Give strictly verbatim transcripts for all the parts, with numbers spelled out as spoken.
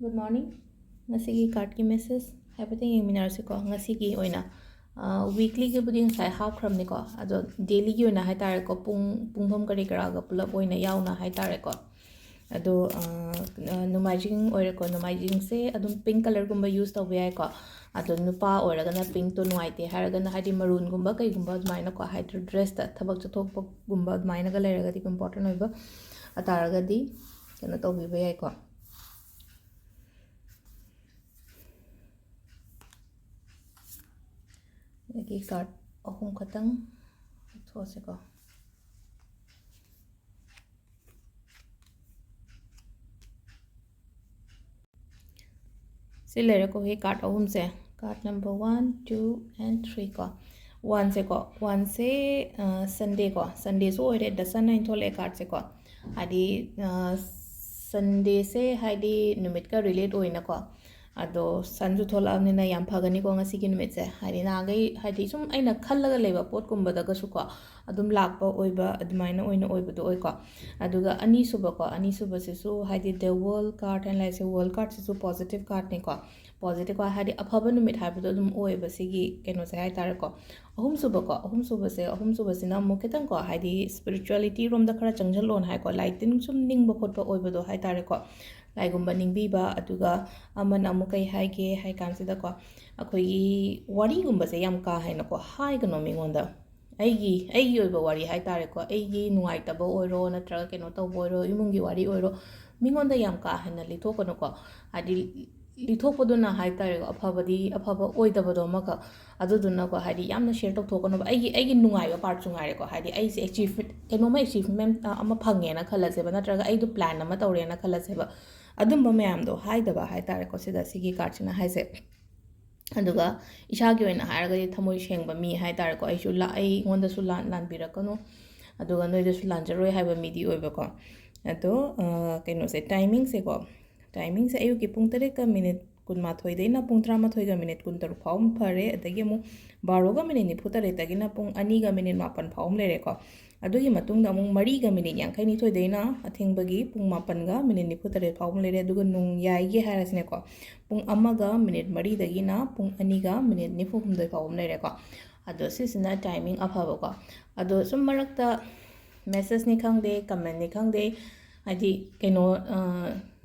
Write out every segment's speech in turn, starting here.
Good morning. ꯉꯁꯤꯒꯤ cardꯀꯤ message ꯍꯥꯏꯐꯦꯠꯇꯪ ꯌꯦꯡꯃꯤꯟꯅꯔꯁꯤꯀꯣ꯫ ꯉꯁꯤꯒꯤ ꯑꯣꯏꯅ weeklyꯒꯤꯕꯨꯗꯤ ꯉꯁꯥꯏ ꯍꯥꯞꯈ꯭ꯔꯕꯅꯤꯀꯣ, ꯑꯗꯣ dailyꯒꯤ ꯑꯣꯏꯅ ꯍꯥꯏꯇꯥꯔꯦꯀꯣ, ꯄꯨꯡ ꯄꯨꯡꯐꯝ ꯀꯔꯤ ꯀꯔꯥꯒ ꯄꯨꯂꯞ ꯑꯣꯏꯅ ꯌꯥꯎꯅ ꯍꯥꯏꯇꯥꯔꯦꯀꯣ꯫ ꯑꯗꯣ ꯅꯣꯡꯃꯥꯏꯖꯤꯡ ꯑꯣꯏꯔꯦꯀꯣ, ꯅꯣꯡꯃꯥꯏꯖꯤꯡꯁꯦ ꯑꯗꯨꯝ pink colourꯒꯨꯝꯕ use ꯇꯧꯕ ꯌꯥꯏꯀꯣ꯫ ꯑꯗꯣ ꯅꯨꯄꯥ ꯑꯣꯏꯔꯒꯅ pinkꯇꯣ ꯅꯨꯡꯉꯥꯏꯇꯦ ꯍꯥꯏꯔꯒꯅ, ꯍꯥꯏꯗꯤ maroonꯒꯨꯝꯕ ꯀꯩꯒꯨꯝꯕ ꯑꯗꯨꯃꯥꯏꯅꯀꯣ, ꯍꯥꯏꯗꯤ dressꯇ ꯊꯕꯛ ꯆꯠꯊꯣꯛꯄꯒꯨꯝꯕ ꯑꯗꯨꯃꯥꯏꯅꯒ ꯂꯩꯔꯒꯗꯤ, important ꯑꯣꯏꯕ ꯇꯥꯔꯒꯗꯤ ꯀꯩꯅꯣ ꯇꯧꯕꯤꯕ ꯌꯥꯏꯀꯣ꯫ ꯑꯗꯒꯤ card ꯑꯍꯨꯝ ꯈꯛꯇꯪ ꯊꯣꯛꯑꯁꯤꯀꯣ꯫ ꯁꯤ ꯂꯩꯔꯦꯀꯣ, ꯑꯩꯈꯣꯏ card ꯑꯍꯨꯝꯁꯦ, card number one, two and three ꯀꯣ꯫ Oneꯁꯦꯀꯣ, oneꯁꯦ Sundayꯀꯣ, Sundayꯁꯨ ꯑꯣꯏꯔꯦ, the sun ꯍꯥꯏꯅ ꯊꯣꯛꯂꯛꯑꯦ cardꯁꯦꯀꯣ꯫ ꯍꯥꯏꯗꯤ Sundayꯁꯦ ꯍꯥꯏꯗꯤ ꯅꯨꯃꯤꯠꯀ relate ꯑꯣꯏꯅꯀꯣ꯫ ꯑꯗꯣ sunꯁꯨ ꯊꯣꯛꯂꯛꯑꯕꯅꯤꯅ ꯌꯥꯝ ꯐꯒꯅꯤꯀꯣ ꯉꯁꯤꯒꯤ ꯅꯨꯃꯤꯠꯁꯦ꯫ ꯍꯥꯏꯗꯤ ꯅꯍꯥꯟꯈꯩ ꯍꯥꯏꯗꯤ ꯁꯨꯝ ꯑꯩꯅ ꯈꯜꯂꯒ ꯂꯩꯕ ꯄꯣꯠꯀꯨꯝꯕꯗꯒꯁꯨꯀꯣ ꯑꯗꯨꯝ ꯂꯥꯛꯄ ꯑꯣꯏꯕ ꯑꯗꯨꯃꯥꯏꯅ ꯑꯣꯏꯅ ꯑꯣꯏꯕꯗꯣ ꯑꯣꯏꯀꯣ꯫ ꯑꯗꯨꯒ ꯑꯅꯤꯁꯨꯕꯀꯣ, ꯑꯅꯤꯁꯨꯕꯁꯤꯁꯨ ꯍꯥꯏꯗꯤ the world card ꯍꯥꯏꯅ ꯂꯩꯔꯤꯁꯦ, world cardꯁꯤꯁꯨ positive cardꯅꯤꯀꯣ꯫ Positive card ꯍꯥꯏꯗꯤ ꯑꯐꯕ ꯅꯨꯃꯤꯠ ꯍꯥꯏꯕꯗꯣ ꯑꯗꯨꯝ ꯑꯣꯏꯌꯦꯕ ꯁꯤꯒꯤ ꯀꯩꯅꯣꯁꯦ ꯍꯥꯏꯇꯥꯔꯦꯀꯣ꯫ ꯑꯍꯨꯝꯁꯨꯕꯀꯣ, ꯑꯍꯨꯝꯁꯨꯕꯁꯦ, ꯑꯍꯨꯝꯁꯨꯕꯁꯤꯅ ꯑꯃꯨꯛ ꯈꯤꯇꯪꯀꯣ ꯍꯥꯏꯗꯤ spiritualityꯔꯣꯝꯗ ꯈꯔ ꯆꯪꯁꯤꯜꯂꯣꯅ ꯍꯥꯏꯀꯣ, ꯂꯥꯏ ꯇꯤꯟ ꯁꯨꯝ ꯅꯤꯡꯕ ꯈꯣꯠꯄ ꯑꯣꯏꯕꯗꯣ ꯍꯥꯏꯇꯥꯔꯦꯀꯣ꯫ ꯂꯥꯏꯒꯨꯝꯕ ꯅꯤꯡꯕꯤꯕ, ꯑꯗꯨꯒ ꯑꯃꯅ ꯑꯃꯨꯛ ꯀꯩ ꯍꯥꯏꯒꯦ ꯍꯥꯏ ꯀꯥꯟꯁꯤꯗꯀꯣ, ꯑꯩꯈꯣꯏꯒꯤ ꯋꯥꯔꯤꯒꯨꯝꯕꯁꯦ ꯌꯥꯝ ꯀꯥ ꯍꯦꯟꯅꯀꯣ ꯍꯥꯏꯒꯅꯣ ꯃꯤꯉꯣꯟꯗ꯫ ꯑꯩꯒꯤ, ꯑꯩꯒꯤ ꯑꯣꯏꯕ ꯋꯥꯔꯤ ꯍꯥꯏꯇꯥꯔꯦꯀꯣ, ꯑꯩꯒꯤ ꯅꯨꯡꯉꯥꯏꯇꯕ ꯑꯣꯏꯔꯣ ꯅꯠꯇ꯭ꯔꯒ ꯀꯩꯅꯣ ꯇꯧꯕ ꯑꯣꯏꯔꯣ, ꯏꯃꯨꯡꯒꯤ ꯋꯥꯔꯤ ꯑꯣꯏꯔꯣ, ꯃꯤꯉꯣꯟꯗ ꯌꯥꯝ ꯀꯥ ꯍꯦꯟꯅ ꯂꯤꯊꯣꯛꯀꯅꯨꯀꯣ꯫ ꯍꯥꯏꯗꯤ ꯂꯤꯊꯣꯛꯄꯗꯨꯅ ꯍꯥꯏꯇꯥꯔꯦꯀꯣ, ꯑꯐꯕꯗꯤ, ꯑꯐꯕ ꯑꯣꯏꯗꯕꯗꯣ ꯑꯃꯈꯛ꯫ ꯑꯗꯨꯗꯨꯅꯀꯣ, ꯍꯥꯏꯗꯤ ꯌꯥꯝꯅ share ꯇꯧꯊꯣꯛꯀꯅꯣꯕ꯫ ꯑꯩꯒꯤ, ꯑꯩꯒꯤ ꯅꯨꯡꯉꯥꯏꯕ partꯁꯨ ꯉꯥꯏꯔꯦꯀꯣ, ꯍꯥꯏꯗꯤ ꯑꯩꯁꯦ achievement, ꯀꯩꯅꯣꯝꯃ achievement ꯑꯃ ꯐꯪꯉꯦꯅ ꯈꯜꯂꯁꯦꯕ, ꯅꯠꯇ꯭ꯔꯒ ꯑꯩꯗꯣ plan ꯑꯃ ꯇꯧꯔꯦꯅ ꯈꯜꯂꯁꯦꯕ, ꯑꯗꯨꯝꯕ ꯃꯌꯥꯝꯗꯣ ꯍꯥꯏꯗꯕ ꯍꯥꯏꯇꯥꯔꯦꯀꯣ ꯁꯤꯗ, ꯁꯤꯒꯤ cardꯁꯤꯅ ꯍꯥꯏꯁꯦ꯫ ꯑꯗꯨꯒ ꯏꯁꯥꯒꯤ ꯑꯣꯏꯅ ꯍꯥꯏꯔꯒꯗꯤ ꯊꯃꯣꯏ ꯁꯦꯡꯕ ꯃꯤ ꯍꯥꯏꯇꯥꯔꯦꯀꯣ, ꯑꯩꯁꯨ ꯂꯥ-, ꯑꯩꯉꯣꯟꯗꯁꯨ ꯂꯥꯟ-, ꯂꯥꯟꯕꯤꯔꯛꯀꯅꯨ, ꯑꯗꯨꯒ ꯅꯣꯏꯗꯁꯨ ꯂꯥꯟꯖꯔꯣꯏ ꯍꯥꯏꯕ ꯃꯤꯗꯤ ꯑꯣꯏꯕꯀꯣ꯫ ꯑꯗꯣ ꯀꯩꯅꯣꯁꯦ, timingꯁꯦꯀꯣ, timingꯁꯦ ꯑꯌꯨꯛꯀꯤ ꯄꯨꯡ ꯇꯔꯦꯠꯀ minute ꯀꯨꯟꯃꯥꯊꯣꯏꯗꯩꯅ ꯄꯨꯡ ꯇꯔꯥꯃꯥꯊꯣꯏꯒ ꯃꯤꯅꯤꯠ ꯀꯨꯟꯇꯔꯨꯛ ꯐꯥꯎ ꯑꯃ ꯐꯔꯦ, ꯑꯗꯒꯤ ꯑꯃꯨꯛ ꯕꯥꯔꯣꯒ ꯃꯤꯅꯤꯠ ꯅꯤꯐꯨ ꯇꯔꯦꯠꯇꯒꯤꯅ ꯄꯨꯡ ꯑꯅꯤꯒ ꯃꯤꯅꯤꯠ ꯃꯥꯄꯟ ꯐꯥꯎ ꯑꯃ ꯂꯩꯔꯦꯀꯣ꯫ ꯑꯗꯨꯒꯤ ꯃꯇꯨꯡꯗ ꯑꯃꯨꯛ ꯃꯔꯤꯒ ꯃꯤꯅꯤꯠ ꯌꯥꯡꯈꯩꯅꯤꯊꯣꯏꯗꯩꯅ ꯑꯊꯦꯡꯕꯒꯤ ꯄꯨꯡ ꯃꯥꯄꯟꯒ ꯃꯤꯅꯤꯠ ꯅꯤꯐꯨ ꯇꯔꯦꯠ ꯐꯥꯎꯕ ꯂꯩꯔꯦ꯫ ꯑꯗꯨꯒ ꯅꯣꯡꯌꯥꯏꯒꯤ ꯍꯥꯏꯔꯁꯤꯅꯦꯀꯣ, ꯄꯨꯡ ꯑꯃꯒ ꯃꯤꯅꯤꯠ ꯃꯔꯤꯗꯒꯤꯅ ꯄꯨꯡ ꯑꯅꯤꯒ ꯃꯤꯅꯤꯠ ꯅꯤꯐꯨ ꯍꯨꯝꯗꯣꯏ ꯐꯥꯎꯕ ꯂꯩꯔꯦꯀꯣ꯫ ꯑꯗꯣ ꯁꯤꯁꯤꯅ ꯇꯥꯏꯃꯤꯡ ꯑꯐꯕꯀꯣ꯫ ꯑꯗꯣ ꯁꯨꯝ ꯃꯔꯛꯇ ꯃꯦꯁꯦꯖꯅꯤ ꯈꯪꯗꯦ, ꯀꯃꯦꯟꯅꯤ ꯈꯪꯗꯦ, ꯍꯥꯏꯗꯤ ꯀꯩꯅꯣ,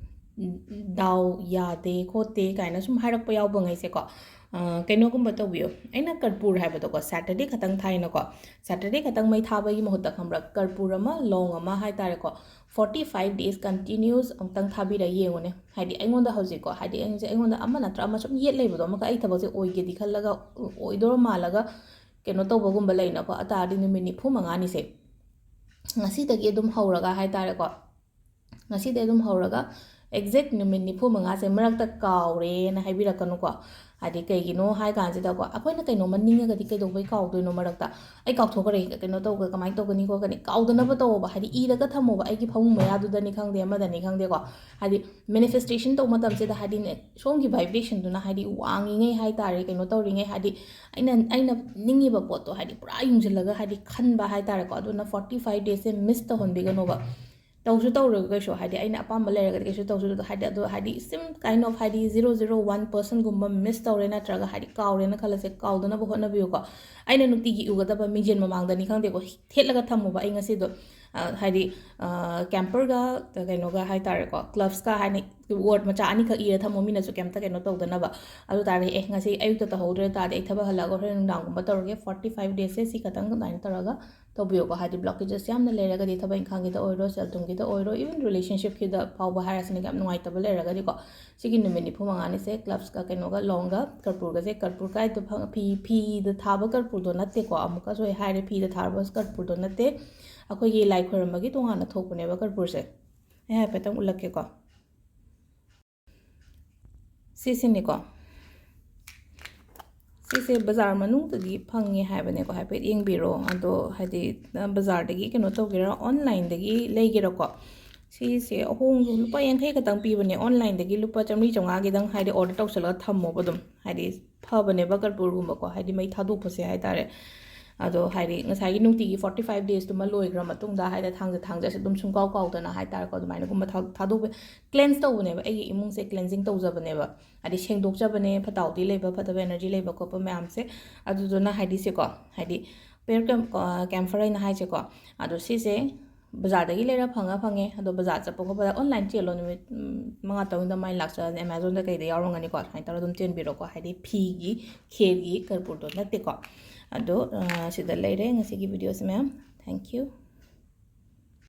ꯗꯥꯎ ꯌꯥꯗꯦ ꯈꯣꯠꯇꯦ ꯀꯥꯏꯅ ꯁꯨꯝ ꯍꯥꯏꯔꯛꯄ ꯌꯥꯎꯕꯉꯩꯁꯦꯀꯣ, ꯀꯩꯅꯣꯒꯨꯝꯕ ꯇꯧꯕꯤꯌꯨ꯫ ꯑꯩꯅ ꯀꯔꯄꯨꯔ ꯍꯥꯏꯕꯗꯣꯀꯣ, ꯁꯦꯇꯔꯗꯦ ꯈꯛꯇꯪ ꯊꯥꯏꯅꯀꯣ, ꯁꯦꯇꯔꯗꯦ ꯈꯛꯇꯪ ꯃꯩ ꯊꯥꯕꯒꯤ ꯃꯍꯨꯠꯇ, ꯈꯪꯕ꯭ꯔꯥ, ꯀꯔꯄꯨꯔ ꯑꯃ, ꯂꯣꯡ ꯑꯃ ꯍꯥꯏꯇꯥꯔꯦꯀꯣ, forty five days continuous ꯑꯃꯨꯛꯇꯪ ꯊꯥꯕꯤꯔ ꯌꯦꯡꯉꯨꯅꯦ꯫ ꯍꯥꯏꯗꯤ ꯑꯩꯉꯣꯟꯗ ꯍꯧꯖꯤꯛꯀꯣ, ꯍꯥꯏꯗꯤ ꯑꯩꯁꯦ, ꯑꯩꯉꯣꯟꯗ ꯑꯃ ꯅꯠꯇ꯭ꯔ ꯑꯃ ꯁꯨꯝ ꯌꯦꯠ ꯂꯩꯕꯗꯣ, ꯑꯃꯈꯛ ꯑꯩ ꯊꯕꯛꯁꯦ ꯑꯣꯏꯒꯦꯗꯤ ꯈꯜꯂꯒ, ꯑꯣꯏꯗꯧꯔ ꯃꯥꯜꯂꯒ ꯀꯩꯅꯣ ꯇꯧꯕꯒꯨꯝꯕ ꯂꯩꯅꯀꯣ꯫ ꯑꯇꯥꯔꯗꯤ ꯅꯨꯃꯤꯠ ꯅꯤꯐꯨ ꯃꯉꯥꯅꯤꯁꯦ, ꯉꯁꯤꯗꯒꯤ ꯑꯗꯨꯝ ꯍꯧꯔꯒ ꯍꯥꯏꯇꯥꯔꯦꯀꯣ, ꯉꯁꯤꯗꯒꯤ ꯑꯗꯨꯝ ꯍꯧꯔꯒ exact ꯅꯨꯃꯤꯠ ꯅꯤꯐꯨ ꯃꯉꯥꯁꯦ ꯃꯔꯛꯇ ꯀꯥꯎꯔꯦꯅ ꯍꯥꯏꯕꯤꯔꯛꯀꯅꯨꯀꯣ꯫ ꯍꯥꯏꯗꯤ ꯀꯩꯒꯤꯅꯣ ꯍꯥꯏ ꯀꯥꯟꯁꯤꯗꯀꯣ, ꯑꯩꯈꯣꯏꯅ ꯀꯩꯅꯣꯝꯃ ꯅꯤꯡꯉꯒꯗꯤ ꯀꯩꯗꯧꯕꯩ ꯀꯥꯎꯗꯣꯏꯅꯣ? ꯃꯔꯛꯇ "ꯑꯩ ꯀꯥꯎꯊꯣꯛꯈ꯭ꯔꯦ, ꯀꯩꯅꯣ ꯇꯧꯕ, ꯀꯃꯥꯏꯅ ꯇꯧꯒꯅꯤ ꯈꯣꯠꯀꯅꯤ?" ꯀꯥꯎꯗꯅꯕ ꯇꯧꯑꯣꯕ꯫ ꯍꯥꯏꯗꯤ ꯏꯔꯒ ꯊꯝꯃꯣꯕ, ꯑꯩꯒꯤ ꯐꯃꯨꯡ ꯃꯌꯥꯗꯨꯗꯅꯤ ꯈꯪꯗꯦ, ꯑꯃꯗꯅꯤ ꯈꯪꯗꯦꯀꯣ꯫ ꯍꯥꯏꯗꯤ ꯃꯦꯅꯤꯐꯦꯁꯇꯦꯁꯟ ꯇꯧꯕ ꯃꯇꯝꯁꯤꯗ, ꯍꯥꯏꯗꯤꯅꯦ, ꯁꯣꯝꯒꯤ ꯚꯥꯏꯕ꯭ꯔꯦꯁꯟꯗꯨꯅ ꯍꯥꯏꯗꯤ ꯋꯥꯡꯉꯤꯉꯩ ꯍꯥꯏꯇꯥꯔꯦ, ꯀꯩꯅꯣ ꯇꯧꯔꯤꯉꯩ, ꯍꯥꯏꯗꯤ ꯑꯩꯅ, ꯑꯩꯅ ꯅꯤꯡꯉꯤꯕ ꯄꯣꯠꯇꯣ ꯍꯥꯏꯗꯤ ꯄꯨꯔꯥ ꯌꯨꯡꯁꯤꯜꯂꯒ ꯍꯥꯏꯗꯤ ꯈꯟꯕ ꯍꯥꯏꯇꯥꯔꯦꯀꯣ꯫ ꯑꯗꯨꯅ forty five daysꯁꯦ ꯃꯤꯁ ꯇꯧꯍꯟꯕꯤꯒꯅꯣꯕ꯫ ꯇꯧꯁꯨ ꯇꯧꯔꯣꯏ ꯀꯩꯁꯨ, ꯍꯥꯏꯗꯤ ꯑꯩꯅ ꯑꯄꯥꯝꯕ ꯂꯩꯔꯒꯗꯤ ꯀꯩꯁꯨ ꯇꯧꯁꯨ ꯇꯧ-, ꯍꯥꯏꯗꯤ ꯑꯗꯣ ꯍꯥꯏꯗꯤ some kind of ꯍꯥꯏꯗꯤ zero zero one percentꯒꯨꯝꯕ ꯃꯤꯁ ꯇꯧꯔꯦ ꯅꯠꯇ꯭ꯔꯒ ꯍꯥꯏꯗꯤ ꯀꯥꯎꯔꯦꯅ ꯈꯜꯂꯁꯦ, ꯀꯥꯎꯗꯅꯕ ꯍꯣꯠꯅꯕꯤꯌꯨꯀꯣ꯫ ꯑꯩꯅ ꯅꯨꯡꯇꯤꯒꯤ ꯎꯒꯗꯕ ꯃꯤꯡꯖꯦꯜ ꯃꯃꯥꯡꯗꯅꯤ ꯈꯪꯗꯦꯀꯣ, ꯊꯦꯠꯂꯒ ꯊꯝꯃꯨꯕ꯫ ꯑꯩ ꯉꯁꯤꯗꯣ, ꯑ, ꯍꯥꯏꯗꯤ, ꯑ, ꯀꯦꯝꯄꯔꯒ ꯀꯩꯅꯣꯒ ꯍꯥꯏꯇꯥꯔꯦꯀꯣ, ꯀ꯭ꯂꯕꯁꯀ ꯍꯥꯏꯅ ꯋꯥꯔꯗ ꯃꯆꯥ ꯑꯅꯤꯈꯛ ꯏꯔ ꯊꯝꯃꯣ, ꯃꯤꯅꯁꯨ ꯀꯩꯝꯇ ꯀꯩꯅꯣ ꯇꯧꯗꯅꯕ꯫ ꯑꯗꯨ ꯇꯥꯔꯗꯤ, "ꯑꯦ, ꯉꯁꯤ ꯑꯌꯨꯛꯇ ꯇꯧꯍꯧꯗ꯭ꯔꯦ ꯇꯥꯔꯗꯤ ꯑꯩ ꯊꯕꯛ ꯍꯜꯂꯛꯑꯒ ꯍꯣꯔꯦꯟ ꯅꯨꯡꯗꯥꯡꯒꯨꯝꯕ ꯇꯧꯔꯒꯦ, forty five daysꯁꯦ ꯁꯤ ꯈꯛꯇꯪ" ꯑꯗꯨꯃꯥꯏꯅ ꯇꯧꯔꯒ ꯇꯧꯕꯤꯌꯨꯀꯣ꯫ ꯍꯥꯏꯗꯤ ꯕ꯭ꯂꯣꯀꯦꯖꯦꯁ ꯌꯥꯝꯅ ꯂꯩꯔꯒꯗꯤ, ꯊꯕꯛ ꯏꯪꯈꯥꯡꯒꯤꯗ ꯑꯣꯏꯔꯣ, ꯁꯦꯜ ꯊꯨꯝꯒꯤꯗ ꯑꯣꯏꯔꯣ, even relationshipꯀꯤꯗ ꯐꯥꯎꯕ ꯍꯥꯏꯔꯁꯤꯅꯦ, ꯌꯥꯝ ꯅꯨꯡꯉꯥꯏꯇꯕ ꯂꯩꯔꯒꯗꯤꯀꯣ, ꯁꯤꯒꯤ ꯅꯨꯃꯤꯠ ꯅꯤꯐꯨ ꯃꯉꯥꯅꯤꯁꯦ ꯀ꯭ꯂꯕꯁꯀ ꯀꯩꯅꯣꯒ ꯂꯣꯡꯒ ꯀꯔꯄꯨꯔꯒꯁꯦ, ꯀꯔꯄꯨꯔ ꯀꯥꯏꯗ ꯐꯪ-, ꯐꯤ, ꯐꯤꯗ ꯊꯥꯕ ꯀꯔꯄꯨꯔꯗꯣ ꯅꯠꯇꯦꯀꯣ, ꯑꯃꯨꯛꯀꯁꯨ ꯑꯩ ꯍꯥꯏꯔꯦ, ꯐꯤꯗ ꯊꯥꯕ ꯀꯔꯄꯨꯔꯗꯣ ꯅꯠꯇꯦ꯫ ꯑꯩꯈꯣꯏꯒꯤ ꯂꯥꯏ ꯈꯣꯏꯔꯝꯕꯒꯤ ꯇꯣꯉꯥꯟꯅ ꯊꯣꯛꯄꯅꯦꯕ ꯀꯔꯄꯨꯔꯁꯦ꯫ ꯑꯩ ꯍꯥꯏꯐꯦꯠꯇꯪ ꯎꯠꯂꯛꯀꯦꯀꯣ꯫ ꯁꯤꯁꯤꯅꯤꯀꯣ꯫ ꯁꯤꯁꯦ ꯕꯖꯥꯔ ꯃꯅꯨꯡꯗꯒꯤ ꯐꯪꯉꯦ ꯍꯥꯏꯕꯅꯦꯀꯣ, ꯍꯥꯏꯐꯦꯠ ꯌꯦꯡꯕꯤꯔꯣ꯫ ꯑꯗꯣ ꯍꯥꯏꯗꯤ, ꯅ ꯕꯖꯥꯔꯗꯒꯤ ꯀꯩꯅꯣ ꯇꯧꯒꯦꯔꯥ, ꯑꯣꯟꯂꯥꯏꯟꯗꯒꯤ ꯂꯩꯒꯦꯔꯥꯀꯣ, ꯁꯤꯁꯦ ꯑꯍꯣꯡꯕ ꯂꯨꯄꯥ ꯌꯥꯡꯈꯩ ꯈꯛꯇꯪ ꯄꯤꯕꯅꯦ, ꯑꯣꯟꯂꯥꯏꯟꯗꯒꯤ ꯂꯨꯄꯥ ꯆꯥꯝꯃꯔꯤ ꯆꯥꯝꯃꯉꯥꯒꯤꯗꯪ ꯍꯥꯏꯗꯤ ꯑꯣꯔꯗꯔ ꯇꯧꯁꯜꯂꯒ ꯊꯝꯃꯣꯕ ꯑꯗꯨꯝ, ꯍꯥꯏꯗꯤ ꯐꯕꯅꯦꯕ ꯀꯔꯄꯨꯔꯒꯨꯝꯕꯀꯣ, ꯍꯥꯏꯗꯤ ꯃꯩ ꯊꯥꯗꯣꯛꯄꯁꯦ ꯍꯥꯏꯇꯥꯔꯦ꯫ ꯑꯗꯣ ꯍꯥꯏꯗꯤ ꯉꯁꯥꯏꯒꯤ ꯅꯨꯡꯇꯤꯒꯤ ꯐꯣꯔꯇꯤ ꯐꯥꯏꯚ ꯗꯦꯖꯇꯨꯃ ꯂꯣꯏꯈ꯭ꯔ ꯃꯇꯨꯡꯗ ꯍꯥꯏꯗꯤ ꯊꯥꯡꯖ ꯊꯥꯡꯖꯁꯦ ꯑꯗꯨꯝ ꯁꯨꯡꯀꯥꯎ ꯀꯥꯎꯗꯅ ꯍꯥꯏꯇꯥꯔꯦꯀꯣ, ꯑꯗꯨꯃꯥꯏꯅꯒꯨꯝꯕ ꯊꯥ- ꯊꯥꯗꯣꯛꯄ, ꯀ꯭ꯂꯦꯟꯁ ꯇꯧꯕꯅꯦꯕ, ꯑꯩꯒꯤ ꯏꯃꯨꯡꯁꯦ ꯀ꯭ꯂꯦꯟꯖꯤꯡ ꯇꯧꯖꯕꯅꯦꯕ, ꯍꯥꯏꯗꯤ ꯁꯦꯡꯗꯣꯛꯆꯕꯅꯦ, ꯐꯠꯇ ꯍꯥꯎꯗꯤ ꯂꯩꯕ, ꯐꯠꯇꯕ ꯑꯦꯅꯔꯖꯤ ꯂꯩꯕ ꯈꯣꯠꯄ ꯃꯌꯥꯝꯁꯦ꯫ ꯑꯗꯨꯗꯨꯅ ꯍꯥꯏꯗꯤ ꯁꯦꯀꯣ, ꯍꯥꯏꯗꯤ ꯄꯦꯔ ꯀꯦꯝ ꯀꯦꯝꯐꯔ ꯍꯥꯏꯅ ꯍꯥꯏꯁꯦꯀꯣ, ꯑꯗꯣ ꯁꯤꯁꯦ ꯕꯖꯥꯔꯗꯒꯤ ꯂꯩꯔ ꯐꯪꯉ ꯐꯪꯉꯦ꯫ ꯑꯗꯣ ꯕꯖꯥꯔ ꯆꯠꯄ ꯈꯣꯠꯄꯗ ꯑꯣꯟꯂꯥꯏꯟ ꯆꯦꯜꯂꯣ, ꯅꯨꯃꯤꯠ ꯎꯝ, ꯃꯉꯥ ꯇꯔꯨꯛꯇ ꯃꯥꯏ ꯂꯥꯛꯆꯔꯅꯤ, ꯑꯦꯃꯥꯖꯣꯟꯗ ꯀꯩꯗ ꯌꯥꯎꯔꯝꯒꯅꯤꯀꯣ꯫ ꯁꯨꯃꯥꯏꯅ ꯇꯧꯔꯒ ꯑꯗꯨꯝ ꯆꯦꯟꯕꯤꯔꯣꯀꯣ, ꯍꯥꯏꯗꯤ ꯐꯤꯒꯤ ꯈꯦꯔꯒꯤ ꯀꯔꯄꯨꯔꯗꯣ ꯅꯠꯇꯦꯀꯣ꯫ ꯑꯗꯣ ꯑ, ꯁꯤꯗ ꯂꯩꯔꯦ ꯉꯁꯤꯒꯤ ꯚꯤꯗꯤꯑꯣꯁꯦ ꯃꯌꯥꯝ꯫ Thank you꯫